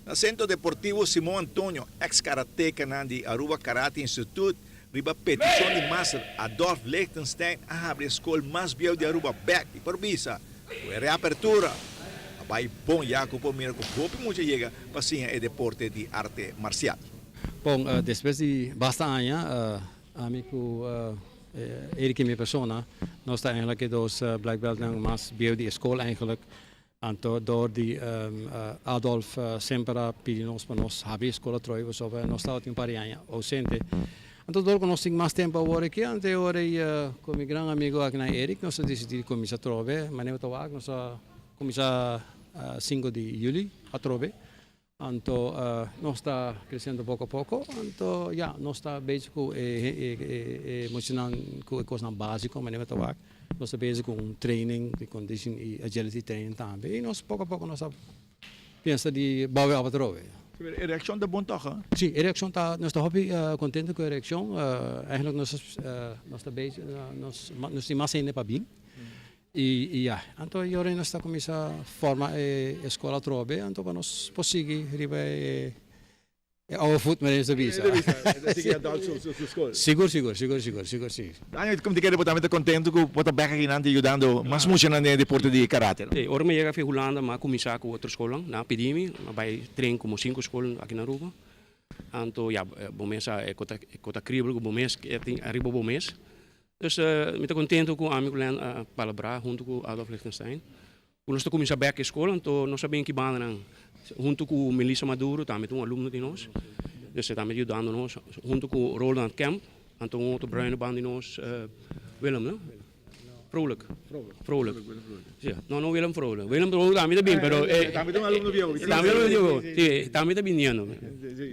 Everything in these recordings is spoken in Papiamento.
Na Centro Deportivo Simon Antonio, ex karatekanan di Aruba Karate Institute, riba peticion di Master Adolf Lichtenstein a habri e scol mas bieu di Aruba bek y por bisa cu e reapertura a bay bon ya cu por mira cu hopi mucha yega pa siña e deporte di arte marcial. Bon, despues di basta aña, ami cu Eric y mi persona, nos ta eigenlijk e dos black beltnan mas bieu di e scol eigenlijk. Anto door di Adolf semper a pidi nos pa nos habri e scol atrobe pasobra nos tabatin un par di aña ausente. Anto door cu nos tin mas tempo awor aki, anto e ora ei cu mi gran amigo akinan Eric nos a dicidi di cuminsa atrobe. Manera bo ta wak nos a cuminsa cinco di juli atrobe. Anto nos ta creciendo poco a poco, anto ya nos ta bezig cu e muchanan cu e cosnan basico manera ta wak, nos ta bezig cu un training di condition y agility training tambe y nos poco a poco nos ta pensa di bouw op atrobe. E reaccion ta bon toch? Si, e reaccion ta, nos ta hopi contento cu e reaccion, eigenlijk nos nos ta bezig, nos tin mas hende pa bin. I ya, anto e ora nos ta kuminsá forma e skol atrobe, anto pa nos por sigui riba e oude voet manera nos ta bisa. Ta sigui adult su skol. Sigur, sigur, sigur, sigur, sigur si. Daniel, komo ti kere bo tambe ta kontentu ku bo ta bek akinan ta yudando mas muchanan den e deporte di karate, no? Si, ora mi yega fi Hulanda mi a kuminsá ku otro skolnan, nan a pidi mi, mi a bai train komo sinku skol aki na Aruba. Anto ya, bo mes sa e kota kribel ku bo mes tin ariba bo mes. Dus mi ta contento cu ami cu Len a palabra hunto cu Adolf Lichtenstein. Cu nos ta cuminsa bek e scol, anto nos a bin ki bandanan hunto cu Melissa Maduro, tambe ta un alumno di nos. Dus e tambe ta yudando nos hunto cu Roland Kemp, anto un otro bruine banda di nos, Willem, no? Vrolijk. Vrolijk. Si, no, no Willem Vrolijk. Willem Vrolijk tambe ta bin, pero e. Tambe ta un alumno bieu. Tambe ta un alumno bieu. Si, tambe ta biniendo.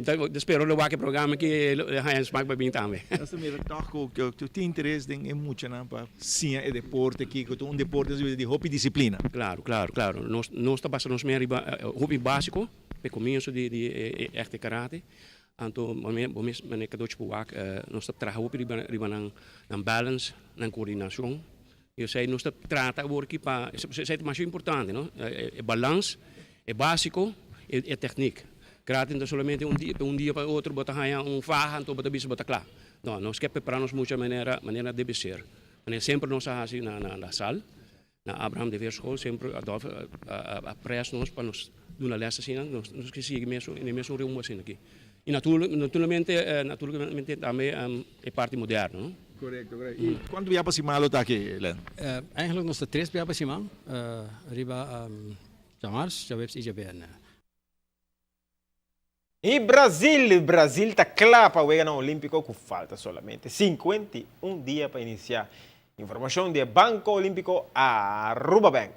Ta spero lo wak e programa aki e lo haña smak pa bin tambe. Nos ta mira tòg ku tin interes den e muchanan pa siña e deporte aki, ku ta un deporte di hopi disiplina. Klaro, klaro, klaro. Nos nos ta basa nos mes riba hopi básiko, e komienso di di e echte karate. Anto bo mes manera kadochi por wak, nos ta traha hopi riba riba nan nan balance, nan koordinashon. I esei nos ta trata awor aki pa, esei ta masha importante no, e balans, e básiko, e tèknik. Karate no ta solamente un dia, un dia pa otro bo ta haña un faha anto bo ta bisa bo ta kla. No, nos ke prepara nos mucha manera manera debe ser. Manera semper nos a hasi na na la sal. Na Abraham de Veerschool semper Adolf a pres nos pa nos duna les asina, nos nos ke sigui mesun en e mesun rumbo asina aki. Y naturalmente naturalmente tambe e parti moderno no. Korekto, korekto. Y kuantu bia pa siman lo ta aki, Len? Eigenlijk nos ta tres bia pa siman, riba djamars, djaweps y djabièrnè. Y Brazil, Brazil ta cla pa Weganan Olimpico cu falta solamente 51 dia pa inicia. Informacion di e Banco Olimpico Aruba Bank.